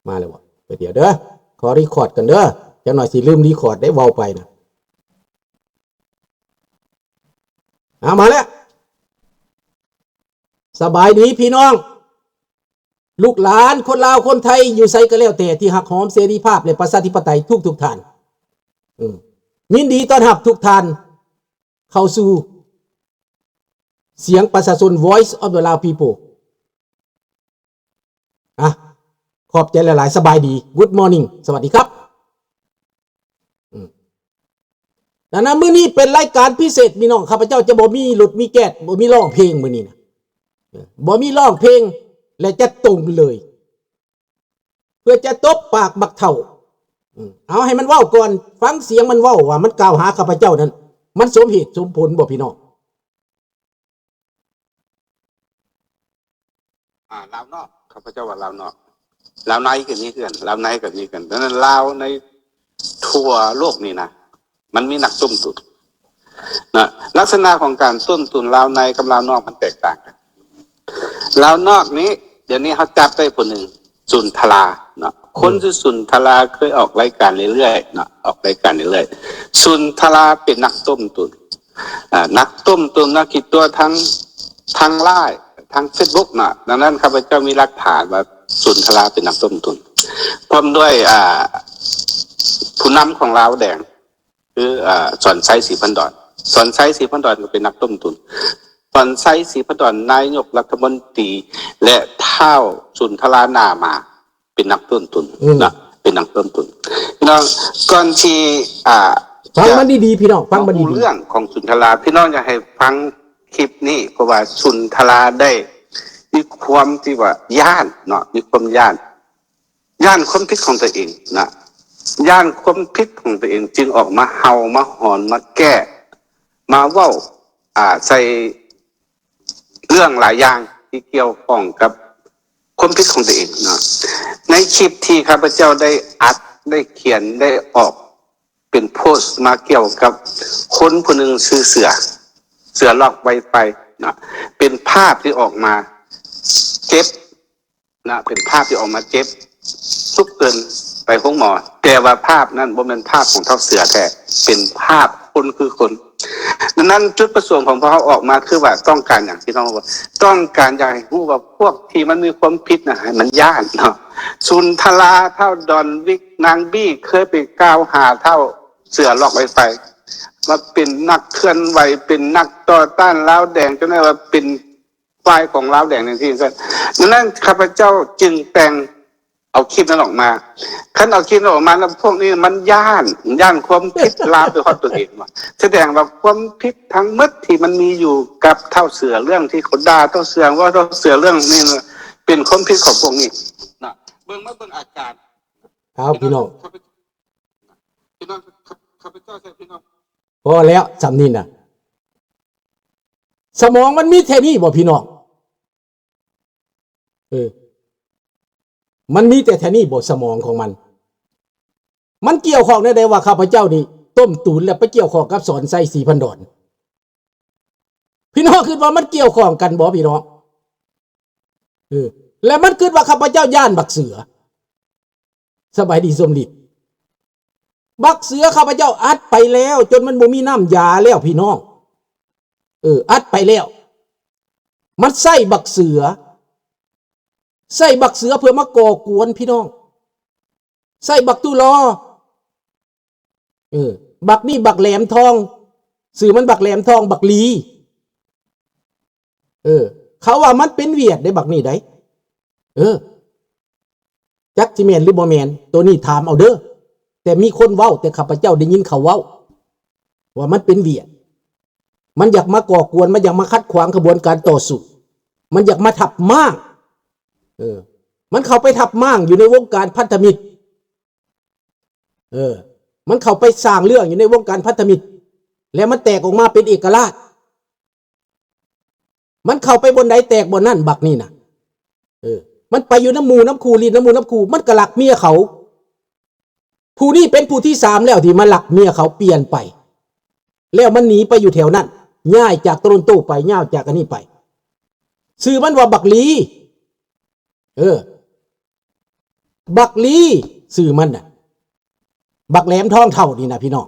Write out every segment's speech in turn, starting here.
ມາແລ້ວບໍ່? ໄປດຽວເດີ ຂໍຣີຄອດກັນເດີ ຈັກໜ່ອຍຊິລືມຣີຄອດໄດ້ ເວົ້າໄປນະ. ເອົາ ມາແລ້ວ ສະບາຍດີພີ່ນ້ອງ ລູກຫຼານຄົນລາວຄົນໄທ ຢູ່ໃສກໍແລ້ວແຕ່ ທີ່ຮັກຫອມເສລີພາບ ແລະ ປະຊາທິປະໄຕທຸກໆທ່ານ. ເອີ ຍິນດີຕ້ອນຮັບທຸກທ່ານເຂົ້າສູ່ສຽງປະຊາຊົນ Voice of the Lao People. ອ່ະ ຂອບໃຈຫຼາຍໆ ສະບາຍດີ Good morning ສະຫວັດດີຄັບ. ອືມ ດັ່ງນັ້ນ ມື້ນີ້ເປັນລາຍການພິເສດ ພີ່ນ້ອງ ຂ້າພະເຈົ້າຈະບໍ່ມີລົດມີແກັດ ບໍ່ມີຮ້ອງເພງມື້ນີ້ນະ ເອີ ບໍ່ມີຮ້ອງເພງ ແລະ ຈະຕົງເລີຍ ເພື່ອຈະຕົບປາກບັກເຖົ້າ. ອືມ ເອົາໃຫ້ມັນເວົ້າກ່ອນ ຟັງສຽງມັນເວົ້າວ່າມັນກ່າວຫາຂ້າພະເຈົ້ານັ້ນ ມັນສົມເຫດສົມຜົນບໍ່ ພີ່ນ້ອງ? ອ່າ ລາວນອກ ຂ້າພະເຈົ້າວ່າລາວນອກ ລາວໃນກໍມີຄືກັນ ລາວໃນກໍມີຄືກັນ. ດັ່ງນັ້ນ ລາວໃນທົ່ວໂລກນີ້ນະ ມັນມີນັກຕົ້ມຕຸ໋ນນະ. ລັກສະນະຂອງການຕົ້ມຕຸ໋ນລາວໃນກັບລາວນອກມັນແຕກຕ່າງກັນ. ລາວນອກນີ້ ດຽວນີ້ເຮົາຈັບໄດ້ຜູ້ໜຶ່ງ ສຸນທະລາເນາະ. ອືມ ຄົນຊື່ສຸນທະລາເຄີຍອອກລາຍການເລື້ອຍໆເນາະ ອອກລາຍການເລື້ອຍໆ. ສຸນທະລາເປັນນັກຕົ້ມຕຸ໋ນ ອ່າ ນັກຕົ້ມຕຸ໋ນ ນັກກິດຕົວະທາງ ທາງລາຍ ທາງເຟສບຸກເນາະ. ດັ່ງນັ້ນ ຂ້າພະເຈົ້າມີຫຼັກຖານວ່າສຸນທະລາເປັນນັກຕົ້ມຕຸ໋ນ ພ້ອມດ້ວຍ ອ່າ ຜູ້ນຳຂອງລາວແດງ ຄື ອ່າ ສອນໄຊ ສີພັນດອນ. ສອນໄຊ ສີພັນດອນກໍເປັນນັກຕົ້ມຕຸ໋ນ ສອນໄຊ ສີພັນດອນ ນາຍົກລັດຖະມົນຕີ ແລະ ທ້າວສຸນທະລາ ນາມາ ເປັນນັກຕົ້ມຕຸ໋ນ ອືມ ນະ ເປັນນັກຕົ້ມຕຸ໋ນ. ພີ່ນ້ອງ ກ່ອນທີ່ ອ່າ ຟັງມັນດີໆ ພີ່ນ້ອງ ຟັງມັນດີໆ ເລື່ອງຂອງສຸນທະລາ ພີ່ນ້ອງຢາກໃຫ້ຟັງຄລິບນີ້ ເພາະວ່າສຸນທະລາໄດ້ມີຄວາມທີ່ວ່າຢ້ານເນາະ ມີຄວາມຢ້ານ ຢ້ານຄວາມຜິດຂອງຕົວເອງນະ ຢ້ານຄວາມຜິດຂອງຕົວເອງ ຈຶ່ງອອກມາເຫົ່າ ມາຫອນ ມາແກ້ ມາເວົ້າ ອ່າ ໃສ່ເລື່ອງຫຼາຍຢ່າງທີ່ກ່ຽວຂ້ອງກັບຄວາມຜິດຂອງຕົວເອງເນາະ. ໃນຄລິບທີ່ຂ້າພະເຈົ້າໄດ້ອັດ ໄດ້ຂຽນ ໄດ້ອອກເປັນໂພສມາກ່ຽວກັບຄົນຜູ້ໜຶ່ງຊື່ເສືອ ເສືອລັອກໄວໄຟເນາະ ເປັນພາບທີ່ອອກມາເຈັບ ນະ ເປັນພາບທີ່ອອກມາເຈັບ ສຸກເກີນໄປໂຮງໝໍ ແຕ່ວ່າພາບນັ້ນບໍ່ແມ່ນພາບຂອງທ້າວເສືອແທ້ ເປັນພາບຄົນຄືຄົນ. ດັ່ງນັ້ນ ຈຸດປະສົງຂອງພວກເຮົາອອກມາຄືວ່າຕ້ອງການຫຍັງ ພີ່ນ້ອງ? ຕ້ອງການຢາກໃຫ້ຮູ້ວ່າພວກທີ່ມັນມີຄວາມຜິດນະ ໃຫ້ມັນຢ້ານເນາະ. ສຸນທະລາ ທ້າວດອນວິກ ນາງບີ ເຄີຍໄປກ່າວຫາທ້າວເສືອລັອກໄວໄຟ ວ່າເປັນນັກເຄື່ອນໄຫວ ເປັນນັກຕໍ່ຕ້ານລາວແດງ ຈົນໄດ້ວ່າເປັນ ຝ່າຍຂອງລາວແດງຈັ່ງຊີ້. ດັ່ງນັ້ນ ຂ້າພະເຈົ້າຈຶ່ງແຕ່ງເອົາຄລິບນັ້ນອອກມາ. ຄັນເອົາຄລິບນັ້ນອອກມາແລ້ວ ພວກນີ້ມັນຢ້ານ ຢ້ານຄວາມຜິດລາມໄປຮອດຕົນເອງວ່າ ສະແດງວ່າຄວາມຜິດທັງໝົດທີ່ມັນມີຢູ່ກັບທ້າວເສືອ ເລື່ອງທີ່ເຂົາດ່າທ້າວເສືອ ເວົ້າທ້າວເສືອ ເລື່ອງນີ້ນະ ເປັນຄວາມຜິດຂອງພວກນີ້ນະ. ເບິ່ງມາເບິ່ງອາການ ເອົາ ພີ່ນ້ອງ ພີ່ນ້ອງ ຂ້າພະເຈົ້າໃສ່ພີ່ນ້ອງ ພໍແລ້ວ ສ່ຳນີ້ນະ. ສະໝອງມັນມີແຄ່ນີ້ບໍ່ ພີ່ນ້ອງ? ເອີ ມັນມີແຕ່ແຄ່ນີ້ບໍ່ ສະໝອງຂອງມັນ? ມັນກ່ຽວຂ້ອງແນວໃດວ່າຂ້າພະເຈົ້ານີ້ຕົ້ມຕຸນ ແລ້ວໄປກ່ຽວຂ້ອງກັບສອນໄຊ ສີພັນດອນ? ພີ່ນ້ອງຄິດວ່າມັນກ່ຽວຂ້ອງກັນບໍ່ ພີ່ນ້ອງ? ເອີ ແລ້ວມັນຄິດວ່າຂ້າພະເຈົ້າຢ້ານບັກເສືອ. ສະບາຍດີ ສົມລິດ. ບັກເສືອຂ້າພະເຈົ້າອັດໄປແລ້ວ ຈົນມັນບໍ່ມີນ້ຳຢາແລ້ວ ພີ່ນ້ອງ. ເອີ ອັດໄປແລ້ວ. ມັນໃຊ້ບັກເສືອ ໃຊ້ບັກເສືອເພື່ອມາກໍ່ກວນ ພີ່ນ້ອງ. ໃຊ້ບັກຕຸລໍ. ເອີ ບັກນີ້ບັກແຫຼມທອງ ຊື່ມັນບັກແຫຼມທອງ ບັກຫຼີ. ເອີ ເຂົາວ່າມັນເປັນຫວຽດເດ້ ບັກນີ້ໃດ. ເອີ ຈັກຊິແມ່ນຫຼືບໍ່ແມ່ນ ໂຕນີ້ຖາມເອົາເດີ. ແຕ່ມີຄົນເວົ້າ ແຕ່ຂ້າພະເຈົ້າໄດ້ຍິນເຂົາເວົ້າ ວ່າມັນເປັນຫວຽດ. ມັນຢາກມາກໍ່ກວນ ມັນຢາກມາຂັດຂວາງຂະບວນການຕໍ່ສູ້ ມັນຢາກມາທັບມ້າງ. ເອີ ມັນເຂົ້າໄປທັບມ້າງຢູ່ໃນວົງການພັນທະມິດ. ເອີ ມັນເຂົ້າໄປສ້າງເລື່ອງຢູ່ໃນວົງການພັນທະມິດ ແລ້ວມັນແຕກອອກມາເປັນເອກະລາດ. ມັນເຂົ້າໄປບ່ອນໃດແຕກບ່ອນນັ້ນ ບັກນີ້ນະ. ເອີ ມັນໄປຢູ່ນຳໝູ່ນຳຄູ່ ຫຼິ້ນນຳໝູ່ນຳຄູ່ ມັນກໍລັກເມຍເຂົາ. ຜູ້ນີ້ເປັນຜູ້ທີສາມແລ້ວທີ່ມາລັກເມຍເຂົາ ປ່ຽນໄປ ແລ້ວມັນໜີໄປຢູ່ແຖວນັ້ນ ຍ້າຍຈາກໂຕຣອນໂຕໄປ ຍ້າຍຈາກອັນນີ້ໄປ. ຊື່ມັນວ່າບັກຫຼີ. ເອີ ບັກລີ ຊື່ມັນນະ ບັກແຫຼມທອງເຖົ້ານີ້ນະພີ່ນ້ອງ.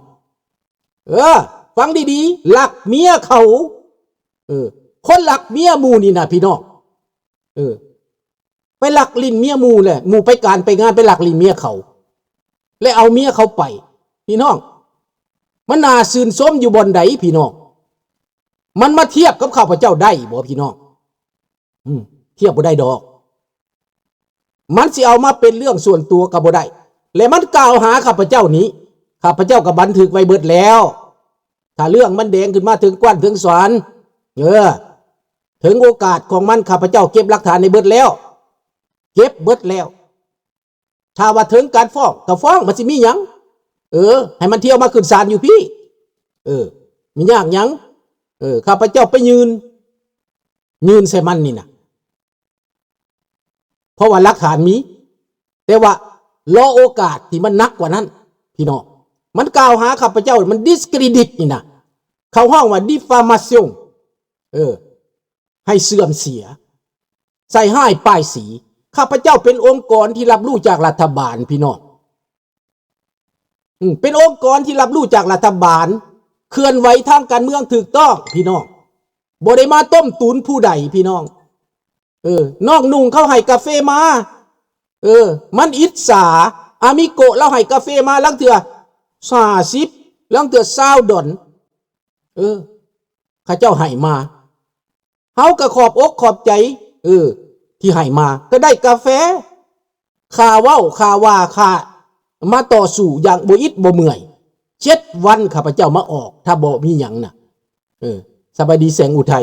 ເອີ ຟັງດີໆ ລັກເມຍເຂົາ. ເອີ ຄົນລັກເມຍໝູ່ນີ້ນະພີ່ນ້ອງ. ເອີ ໄປລັກຫຼິ້ນເມຍໝູ່ແຫຼະ ໝູ່ໄປການໄປງານ ໄປລັກຫຼິ້ນເມຍເຂົາ ແລະເອົາເມຍເຂົາໄປ. ພີ່ນ້ອງ ມັນໜ້າຊື່ນຊົມຢູ່ບ່ອນໃດພີ່ນ້ອງ? ມັນມາທຽບກັບຂ້າພະເຈົ້າໄດ້ບໍ່ພີ່ນ້ອງ? ອືມ ທຽບບໍ່ໄດ້ດອກ. ມັນຊິເອົາມາເປັນເລື່ອງສ່ວນຕົວກໍບໍ່ໄດ້ ແລະມັນກ່າວຫາຂ້າພະເຈົ້ານີ້ ຂ້າພະເຈົ້າກໍບັນທຶກໄວ້ເບິດແລ້ວ. ຖ້າເລື່ອງມັນແດງຂຶ້ນມາເຖິງກວານເຖິງສານ ເອີ ເຖິງໂອກາດຂອງມັນ ຂ້າພະເຈົ້າເກັບຫຼັກຖານໄດ້ເບິດແລ້ວ ເກັບເບິດແລ້ວ. ຖ້າວ່າເຖິງການຟ້ອງກໍຟ້ອງ ມັນຊິມີຫຍັງ? ເອີ ໃຫ້ມັນທ່ຽວມາຂຶ້ນສານຢູ່ພີ້. ເອີ ມີຍາກຫຍັງ? ເອີ ຂ້າພະເຈົ້າໄປຍື່ນ ຍື່ນໃສ່ມັນນີ້ນະ ເພາະວ່າຫຼັກຖານມີ. ແຕ່ວ່າລໍໂອກາດທີ່ມັນໜັກກວ່ານັ້ນພີ່ນ້ອງ. ມັນກ່າວຫາຂ້າພະເຈົ້າ ມັນ discredit ນີ້ນະ ເຂົາຮ້ອງວ່າ diffamation. ເອີ ໃຫ້ເສື່ອມເສຍ ໃສ່ຮ້າຍປ້າຍສີ. ຂ້າພະເຈົ້າເປັນອົງກອນທີ່ຮັບຮູ້ຈາກລັດຖະບານພີ່ນ້ອງ. ອືມ ເປັນອົງກອນທີ່ຮັບຮູ້ຈາກລັດຖະບານ ເຄື່ອນໄຫວທາງການເມືອງຖືກຕ້ອງພີ່ນ້ອງ. ບໍ່ໄດ້ມາຕົ້ມຕຸນຜູ້ໃດພີ່ນ້ອງ. ເອີ ນ້ອງນຸ່ງເຂົາໃຫ້ກາເຟມາ ເອີ ມັນອິດສາ. ອາມິໂກະລາວໃຫ້ກາເຟມາ ລາງເທື່ອຫ້າສິບ ລາງເທື່ອຊາວດອນ. ເອີ ເຂົາເຈົ້າໃຫ້ມາ ເຮົາກໍຂອບອົກຂອບໃຈ ເອີ ທີ່ໃຫ້ມາ ກໍໄດ້ກາແຟ ຄ່າເວົ້າ ຄ່າວ່າ ຄ່າມາຕໍ່ສູ້ຢ່າງບໍ່ອິດບໍ່ເມື່ອຍ. ເຈັດວັນຂ້າພະເຈົ້າມາອອກ ຖ້າບໍ່ມີຫຍັງນະ. ເອີ ສະບາຍດີແສງອຸໄທ.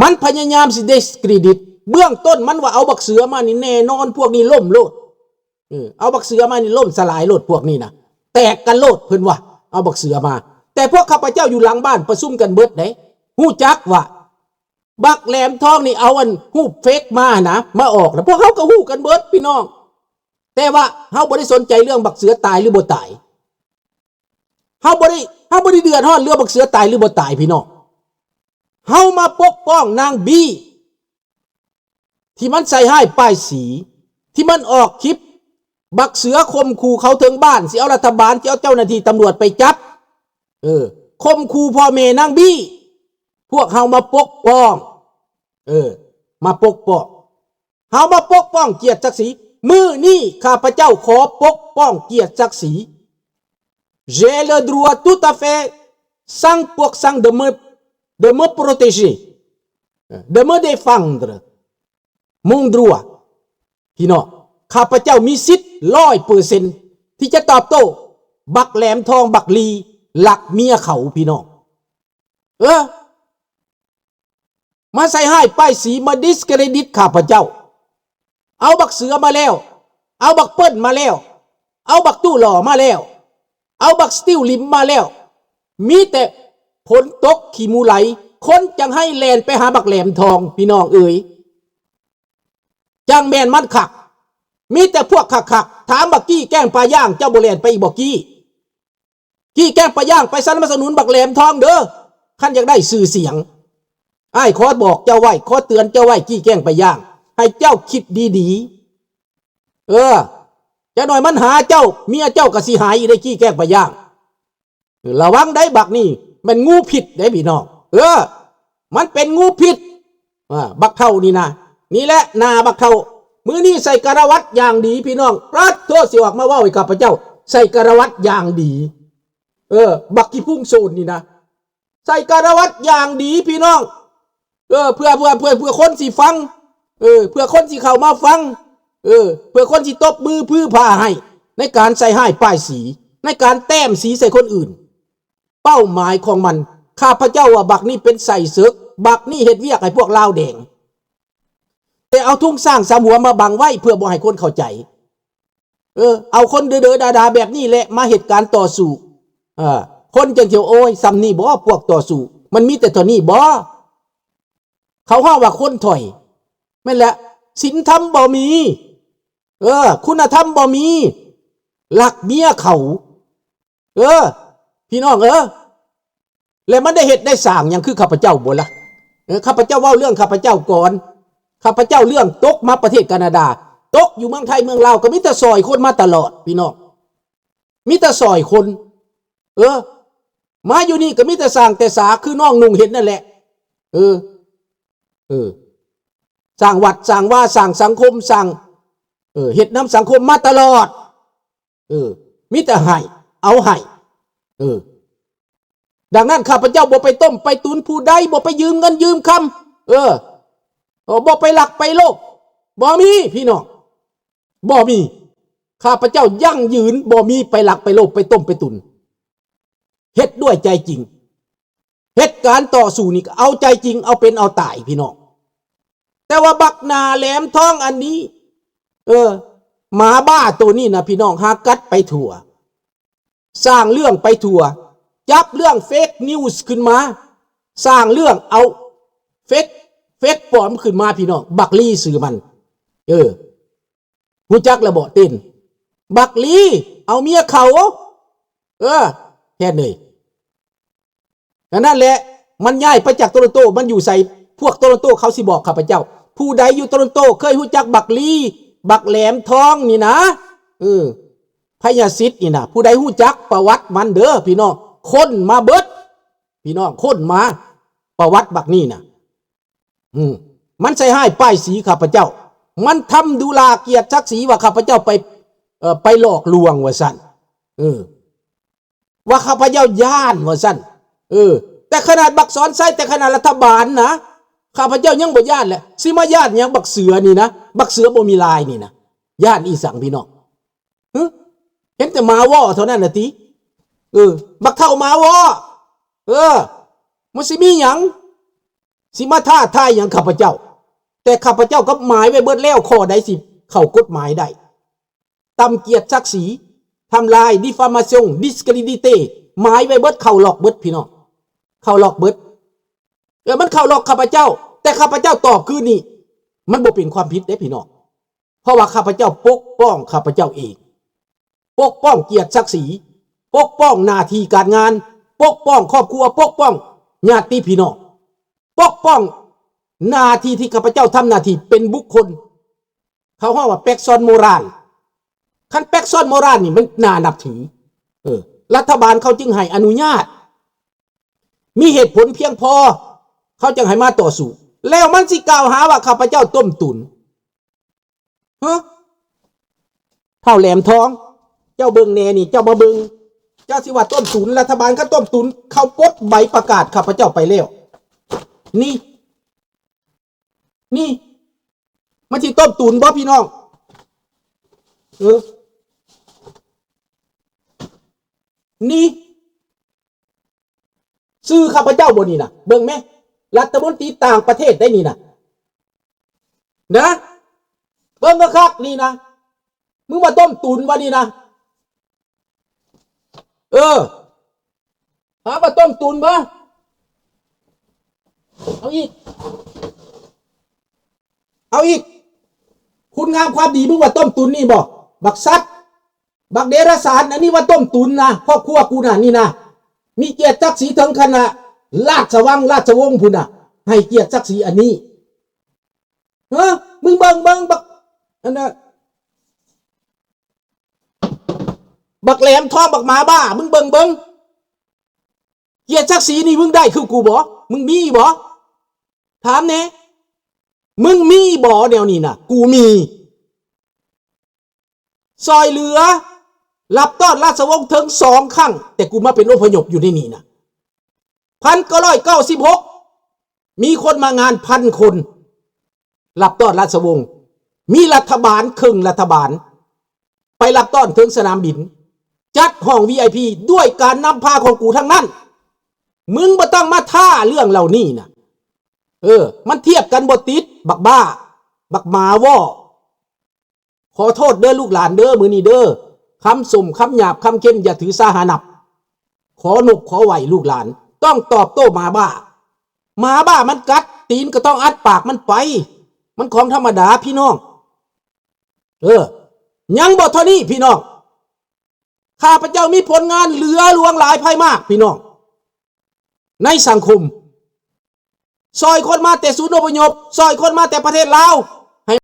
ມັນພະຍາຍາມຊິ discredit ເບື້ອງຕົ້ນ ມັນວ່າເອົາບັກເສືອມານີ້ ແນ່ນອນພວກນີ້ລົ້ມໂລດ. ເອີ ເອົາບັກເສືອມານີ້ລົ້ມສະຫຼາຍໂລດ ພວກນີ້ນະ ແຕກກັນໂລດ ເພິ່ນວ່າເອົາບັກເສືອມາ. ແຕ່ພວກຂ້າພະເຈົ້າຢູ່ຫຼັງບ້ານປະຊຸມກັນເບິດເດ້ ຮູ້ຈັກວ່າບັກແຫຼມທອງນີ້ເອົາອັນຮູບເຟກມານະ ມາອອກນະ ພວກເຮົາກໍຮູ້ກັນເບິດພີ່ນ້ອງ. ແຕ່ວ່າເຮົາບໍ່ໄດ້ສົນໃຈເລື່ອງບັກເສືອຕາຍຫຼືບໍ່ຕາຍ ເຮົາບໍ່ໄດ້ ເຮົາບໍ່ໄດ້ເດືອດຮ້ອນເລື່ອງບັກເສືອຕາຍຫຼືບໍ່ຕາຍພີ່ນ້ອງ. ເຮົາມາປົກປ້ອງນາງບີ ທີ່ມັນໃສ່ຮ້າຍປ້າຍສີ ທີ່ມັນອອກຄລິບ ບັກເສືອຂົ່ມຂູ່ເຂົາເຖິງບ້ານ ຊິເອົາລັດຖະບານ ຊິເອົາເຈົ້າໜ້າທີ່ຕຳຫຼວດໄປຈັບ ເອີ ຂົ່ມຂູ່ພໍ່ແມ່ນາງບີ. ພວກເຮົາມາປົກປ້ອງ ເອີ ມາປົກປ້ອງ ເຮົາມາປົກປ້ອງກຽດສັກສີ. ມື້ນີ້ຂ້າພະເຈົ້າຂໍປົກປ້ອງກຽດສັກສີ. J'ai le droit tout à fait cent pour cent de me, de me protéger, de me défendre. Mon droit. ພີ່ນ້ອງ ຂ້າພະເຈົ້າມີສິດຮ້ອຍເປີເຊັນ ທີ່ຈະຕອບໂຕ້ບັກແຫຼມທອງ ບັກລີ ລັກເມຍເຂົາ ພີ່ນ້ອງ. ເອີ ມາໃສ່ຮ້າຍປ້າຍສີ ມາ discredit ຂ້າພະເຈົ້າ. ເອົາບັກເສືອມາແລ້ວ ເອົາບັກເປີ້ນມາແລ້ວ ເອົາບັກຕູ້ຫຼໍ່ມາແລ້ວ ເອົາບັກສະຕິວລິມມາແລ້ວ ມີແຕ່ຝົນຕົກຂີ້ໝູໄຫຼ ຄົນຈັ່ງໃຫ້ແລ່ນໄປຫາບັກແຫຼມທອງ ພີ່ນ້ອງເອີຍ. ຈັ່ງແມ່ນມັນຄັກ ມີແຕ່ພວກຄັກໆ. ຖາມບັກກີ້ແກ້ງປາຍ່າງ ເຈົ້າບໍ່ແລ່ນໄປອີກບໍ່ກີ້? ກີ້ແກ້ງປາຍ່າງ ໄປສະໜັບສະໜູນບັກແຫຼມທອງເດີ ຄັນຢາກໄດ້ຊື່ສຽງ. ອ້າຍຂໍບອກເຈົ້າໄວ້ ຂໍເຕືອນເຈົ້າໄວ້ ກີ້ແກ້ງປາຍ່າງ ໃຫ້ເຈົ້າຄິດດີໆ. ເອີ ຈັກໜ້ອຍມັນຫາເຈົ້າ ເມຍເຈົ້າກໍຊິຫາຍອີກເດ້ ກີ້ແກ້ງປາຍ່າງ. ລະວັງໄດ໋ ບັກນີ້ແມ່ນງູພິດເດ້ພີ່ນ້ອງ. ເອີ ມັນເປັນງູພິດ ອາ ບັກເຖົ້ານີ້ນະ. ນີ້ແຫຼະໜ້າບັກເຖົ້າ ມື້ນີ້ໃສ່ກາລະວັດຢ່າງດີພີ່ນ້ອງ. ປາດໂທ ຊິອອກມາເວົ້າໃຫ້ຂ້າພະເຈົ້າ ໃສ່ກາລະວັດຢ່າງດີ. ເອີ ບັກຂີ້ພຸ້ງໂຊນນີ້ນະ ໃສ່ກາລະວັດຢ່າງດີພີ່ນ້ອງ. ເອີ ເພື່ອ ເພື່ອ ເພື່ອ ເພື່ອຄົນຊິຟັງ ເອີ ເພື່ອຄົນຊິເຂົ້າມາຟັງ ເອີ ເພື່ອຄົນຊິຕົບມືຜືຜາໃຫ້ ໃນການໃສ່ຮ້າຍປ້າຍສີ ໃນການແຕ້ມສີໃສ່ຄົນອື່ນ. ເປົ້າໝາຍຂອງມັນ ຂ້າພະເຈົ້າວ່າບັກນີ້ເປັນໄສ້ເສິກ ບັກນີ້ເຮັດວຽກໃຫ້ພວກລາວແດງ ແຕ່ເອົາທຸງຊ້າງສາມຫົວມາບັງໄວ້ ເພື່ອບໍ່ໃຫ້ຄົນເຂົ້າໃຈ. ເອີ ເອົາຄົນເດີໆດາໆແບບນີ້ແຫຼະມາເຮັດການຕໍ່ສູ້. ເອີ ຄົນຈັ່ງຊິວ່າ ໂອ້ຍ ສ່ຳນີ້ບໍ ພວກຕໍ່ສູ້ ມັນມີແຕ່ເທົ່ານີ້ບໍ? ເຂົາຮ້ອງວ່າຄົນຖອຍ. ແມ່ນແຫຼະ ສິນທຳບໍ່ມີ ເອີ ຄຸນນະທຳບໍ່ມີ ລັກເມຍເຂົາ. ເອີ ພີ່ນ້ອງເອີຍ ແລະມັນໄດ້ເຮັດໄດ້ສ້າງຫຍັງຄືຂ້າພະເຈົ້າບໍ່ລະ? ເອີ ຂ້າພະເຈົ້າເວົ້າເລື່ອງຂ້າພະເຈົ້າກ່ອນ. ຂ້າພະເຈົ້າເລື່ອງຕົກມາປະເທດການາດາ ຕົກຢູ່ເມືອງໄທເມືອງລາວ ກໍມີແຕ່ຊ່ອຍຄົນມາຕະຫຼອດ ພີ່ນ້ອງ ມີແຕ່ຊ່ອຍຄົນ. ເອີ ມາຢູ່ນີ້ກໍມີແຕ່ສ້າງແຕ່ສາ ຄືນ້ອງນຸ່ງເຮັດນັ້ນແຫຼະ. ເອີ ເອີ ສ້າງວັດສ້າງວາ ສ້າງສັງຄົມ ສ້າງ ເອີ ເຮັດນຳສັງຄົມມາຕະຫຼອດ. ເອີ ມີແຕ່ໃຫ້ ເອົາໃຫ້. ເອີ ດັ່ງນັ້ນ ຂ້າພະເຈົ້າບໍ່ໄປຕົ້ມໄປຕຸນຜູ້ໃດ ບໍ່ໄປຢືມເງິນຢືມຄຳ ເອີ ເອີ ບໍ່ໄປລັກໄປໂລບ ບໍ່ມີ ພີ່ນ້ອງ ບໍ່ມີ. ຂ້າພະເຈົ້າຢັ້ງຢືນ ບໍ່ມີໄປລັກໄປໂລບ ໄປຕົ້ມໄປຕຸນ ເຮັດດ້ວຍໃຈຈິງ. ເຮັດການຕໍ່ສູ້ນີ້ກໍເອົາໃຈຈິງ ເອົາເປັນເອົາຕາຍ ພີ່ນ້ອງ. ແຕ່ວ່າບັກໜ້າແຫຼມທອງອັນນີ້ ເອີ ໝາບ້າໂຕນີ້ນະ ພີ່ນ້ອງ ຫາກັດໄປທົ່ວ ສ້າງເລື່ອງໄປທົ່ວ ຈັບເລື່ອງເຟກນິວສ໌ຂຶ້ນມາ ສ້າງເລື່ອງເອົາເຟກ ເຟກປອມຂຶ້ນມາ ພີ່ນ້ອງ. ບັກລີຊື່ມັນ ເອີ ຮູ້ຈັກແລ້ວບໍ່? ເຕັ້ນ ບັກລີ ເອົາເມຍເຂົາ ເອີ ແທນເລີຍ. ອັນນັ້ນແຫຼະ ມັນຍ້າຍໄປຈາກໂຕລອນໂຕ ມັນຢູ່ໃສ? ພວກໂຕລອນໂຕເຂົາຊິບອກຂ້າພະເຈົ້າ. ຜູ້ໃດຢູ່ໂຕລອນໂຕເຄີຍຮູ້ຈັກບັກລີ ບັກແຫຼມທອງນີ້ນະ ເອີ ພະຍາສິດນີ້ນະ ຜູ້ໃດຮູ້ຈັກປະຫວັດມັນເດີ ພີ່ນ້ອງ ຄົ້ນມາເບິດ ພີ່ນ້ອງ ຄົ້ນມາປະຫວັດບັກນີ້ນະ. ອືມ ມັນໃສ່ຮ້າຍປ້າຍສີຂ້າພະເຈົ້າ ມັນທຳດຸລາກຽດສັກສີວ່າຂ້າພະເຈົ້າໄປ ເອີ ໄປຫຼອກລວງວ່າຊັ້ນ ເອີ ວ່າຂ້າພະເຈົ້າຢ້ານວ່າຊັ້ນ ເອີ ແຕ່ຂະໜາດບັກສອນໄຊ ແຕ່ຂະໜາດລັດຖະບານນະ ຂ້າພະເຈົ້າຍັງບໍ່ຢ້ານແຫຼະ ຊິມາຢ້ານຫຍັງບັກເສືອນີ້ນະ ບັກເສືອບໍ່ມີລາຍນີ້ນະ ຢ້ານອີ່ສັງ ພີ່ນ້ອງ? ຫຶ ເຫັນແຕ່ໝາວໍ້ເທົ່ານັ້ນນະຕິ ເອີ ບັກເຖົ້າໝາວໍ້ ເອີ ມັນຊິມີຫຍັງ ຊິມາທ້າທາຍຫຍັງຂ້າພະເຈົ້າ? ແຕ່ຂ້າພະເຈົ້າກໍໝາຍໄວ້ເບິດແລ້ວ ຂໍ້ໃດຊິເຂົ້າກົດໝາຍໄດ້ ຕ່ຳກຽດສັກສີ ທຳລາຍ ດິຟາມາຊົງ ດິສເຄຣດິເຕ ໝາຍໄວ້ເບິດ ເຂົ້າລັອກເບິດ ພີ່ນ້ອງ ເຂົ້າລັອກເບິດ. ເອີ ມັນເຂົ້າລັອກຂ້າພະເຈົ້າ ແຕ່ຂ້າພະເຈົ້າຕອບຄືນນີ້ ມັນບໍ່ເປັນຄວາມຜິດເດ້ ພີ່ນ້ອງ. ເພາະວ່າຂ້າພະເຈົ້າປົກປ້ອງຂ້າພະເຈົ້າເອງ, ປົກປ້ອງກຽດສັກສີ, ປົກປ້ອງໜ້າທີ່ການງານ, ປົກປ້ອງຄອບຄົວ, ປົກປ້ອງຍາດຕິພີ່ນ້ອງ, ປົກປ້ອງໜ້າທີ່ທີ່ຂ້າພະເຈົ້າທຳໜ້າທີ່ເປັນບຸກຄົນ. ເຂົາຮ້ອງວ່າ ແປັກຊອນໂມຣານ. ຄັນແປັກຊອນໂມຣານນີ້ມັນໜ້ານັບຖື. ເອີ, ລັດຖະບານເຂົາຈຶ່ງໃຫ້ອະນຸຍາດ, ມີເຫດຜົນພຽງພໍ, ເຂົາຈຶ່ງໃຫ້ມາຕໍ່ສູ້. ແລ້ວມັນຊິກ່າວຫາວ່າຂ້າພະເຈົ້າຕົ້ມຕຸນ. ຮະ ທ້າວແຫຼມທອງ ເຈົ້າເບິ່ງແດ່ນີ້, ເຈົ້າມາເບິ່ງ, ເຈົ້າຊິວ່າຕົ້ມຕຸນ, ລັດຖະບານກໍຕົ້ມຕຸນ, ເຂົາປົດໃບປະກາດຂ້າພະເຈົ້າໄປແລ້ວ. ນີ້ ນີ້ ມັນຊິຕົ້ມຕຸນບໍ່ ພີ່ນ້ອງ? ເອີ ນີ້ ຊື່ຂ້າພະເຈົ້າບໍ່ນີ້ນະ? ເບິ່ງແມະ, ລັດຖະມົນຕີຕ່າງປະເທດໄດ໋ນີ້ນະ. ນະ ເບິ່ງຄັກໆນີ້ນະ, ມຶງວ່າຕົ້ມຕຸນວະນີ້ນະ. ເອີ ຫາວ່າຕົ້ມຕຸນບໍ່? ເອົາອີກ ເອົາອີກ. ຄຸນງາມຄວາມດີ ມຶງວ່າຕົ້ມຕຸນນີ້ບໍ່? ບັກສັດ ບັກເດລະສານ, ອັນນີ້ວ່າຕົ້ມຕຸນນະ, ຄອບຄົວກູນະ ນີ້ນະ, ມີກຽດສັກສີເຖິງຂະໜາດລາຊະວັງລາຊະວົງພຸ້ນນະ, ໃຫ້ກຽດສັກສີອັນນີ້. ເອີ ມຶງເບິ່ງ ເບິ່ງບັກ ອັນນະ ບັກແຫຼມທອງ ບັກໝາບ້າ, ມຶງເບິ່ງ ເບິ່ງ ກຽດສັກສີນີ້ມຶງໄດ້ຄືກູບໍ່? ມຶງມີບໍ່? ຖາມແດ່ ມຶງມີບໍ່ແນວນີ້ນະ? ກູມີ. ຊ່ອຍເຫຼືອ ຮັບຕ້ອນລາຊະວົງເຖິງສອງຄັ້ງ, ແຕ່ກູມາເປັນອົບພະຍົບຢູ່ໃນນີ້ນະ. ພັນເກົ້າຮ້ອຍເກົ້າສິບຫົກ ມີຄົນມາງານພັນຄົນ ຮັບຕ້ອນລາຊະວົງ, ມີລັດຖະບານ ເຄິ່ງລັດຖະບານ ໄປຮັບຕ້ອນເຖິງສະໜາມບິນ, ຈັດຫ້ອງ ວີໄອພີ ດ້ວຍການນຳພາຂອງກູທັງນັ້ນ. ມຶງບໍ່ຕ້ອງມາທ້າເລື່ອງເຫຼົ່ານີ້ນະ. ເອີ ມັນທຽບກັນບໍ່ຕິດ, ບັກບ້າ, ບັກໝາວໍ້. ຂໍໂທດເດີລູກຫຼານເດີ, ມື້ນີ້ເດີ, ຄຳຊົມ, ຄຳຫຍາບ, ຄຳເຄັມ ຢ່າຖືສາຫານັບ. ຂໍນົບຂໍໄຫວ້ລູກຫຼານ, ຕ້ອງຕອບໂຕ້ໝາບ້າ. ໝາບ້າມັນກັດ, ຕີນກໍຕ້ອງອັດປາກມັນໄປ. ມັນຂອງທຳມະດາພີ່ນ້ອງ. ເອີ ຍັງບໍ່ເທົ່ານີ້ພີ່ນ້ອງ. ຂ້າພະເຈົ້າມີຜົນງານເຫຼືອຫຼວງຫຼາຍໄພມາກພີ່ນ້ອງ ໃນສັງຄົມ. ຊ່ອຍຄົນມາແຕ່ສູນອົບພະຍົບ, ຊ່ອຍຄົນມາແຕ່ປະເທດລາວ,